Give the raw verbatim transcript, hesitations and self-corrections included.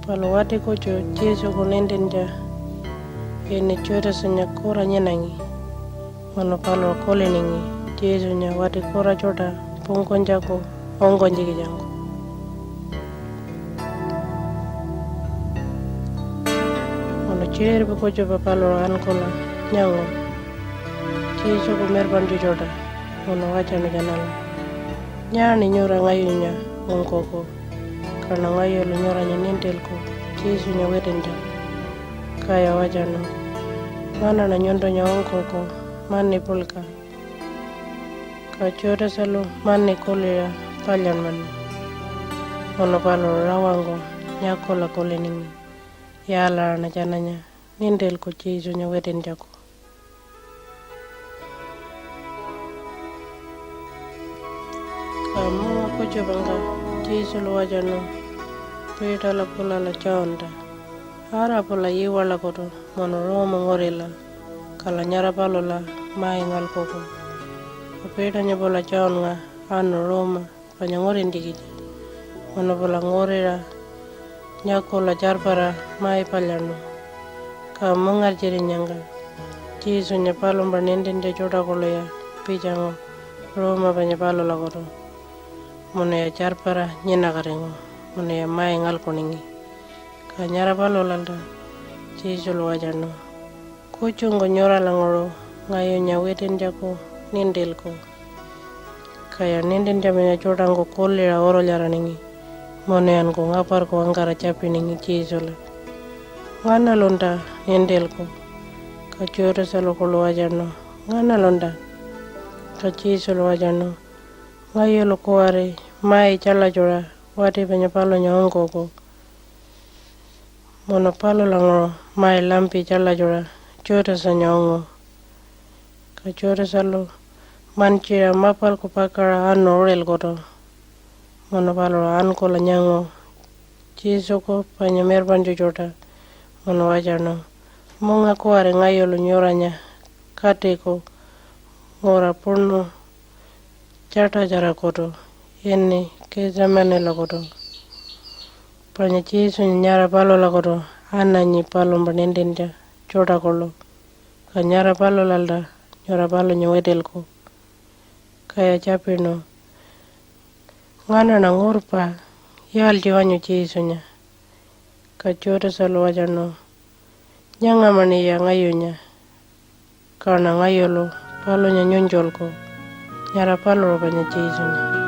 Palu wati kutju Jesuku nintintja ini Judasanya kura nyinangi, munu paluṟu kuliningi Jesunya wati kura tjuṯa pungkunytjaku ungkunytjikitjangku. Munu tjiṟirpi kutjupa paluṟu ankula nyangu Jesuku mirpaṉtju tjuṯa munu watjanu tjanala, "Nyaaṉi nyura ngayunya ungkuku? Kaṉa ngayulu nyuranya nintilku Jesunya witintjaku." Kaya watjanu, "Nganaṉa nyuntunya ungkuku mani puḻka." Ka Judasalu mani kuliṟa palyanmanu, munu paluṟu rawangku nyakula kuliningi, "Yaalaṟaṉa tjananya nintilku Jesunya witintjaku?" Ka munga kutjupangka Jesulu watjanu Peterla pulala Johnta, "Ara pula Iwalakutu munu ruuma ngurila, kala nyara palula mai ngalkuku." Ka Peternya pula Johnnga anu ruuma panya ngurintjikitja, munu pula nguriṟa nyakula tjarpara mai palyaṉu. Ka mungartjirinyangka Jesunya palumpa nintintja tjuṯa kuḻuya pitjangu ruuma panya palulakutu, munuya tjarpara nyinakatingu, munuya mai ngalkuningi. Ka nyara palulalta Jesulu watjanu, "Kutjungku nyuralanguṟu ngayunya witintjaku nintilku." Kaya nintintja panya tjuṯangku kuliṟa urulyaraningi munuyanku ngaparku wangkara tjapiningi Jesula, "Nganalunta nintilku?" Ka Judasalu kuḻu watjanu, "Nganalunta?" Ka Jesulu watjanu, "Ngayulu kuwari mai tjaḻatjuṟa wati panya palunya ungkuku." Munu palulanguṟu mai lampi tjaḻatjuṟa Judasanya ungu. Ka Judasalu mantjiṟa mapalku pakaṟa anu uṟilkutu, munu paluṟu ankula nyangu Jesuku panya mirpaṉtju tjuṯa munu watjanu, "Munga kuwari ngayulu nyuranya katiku ngura puṉu tjaṯatjarakutu ini Gitsemanilakutu." Panya Jesunya nyara palulakutu ananyi palumpa nintintja tjuṯa kuḻu, ka nyara palulalta nyura palunya witilku. Kaya tjapinu, "Nganaṉa ngurpa, yaaltji wanyu Jesunya?" Ka Judasalu watjanu, "Nyangamaṉiya ngayunya, kaṉa ngayulu palunya nyunytjulku, nyara paluṟu panya Jesunya."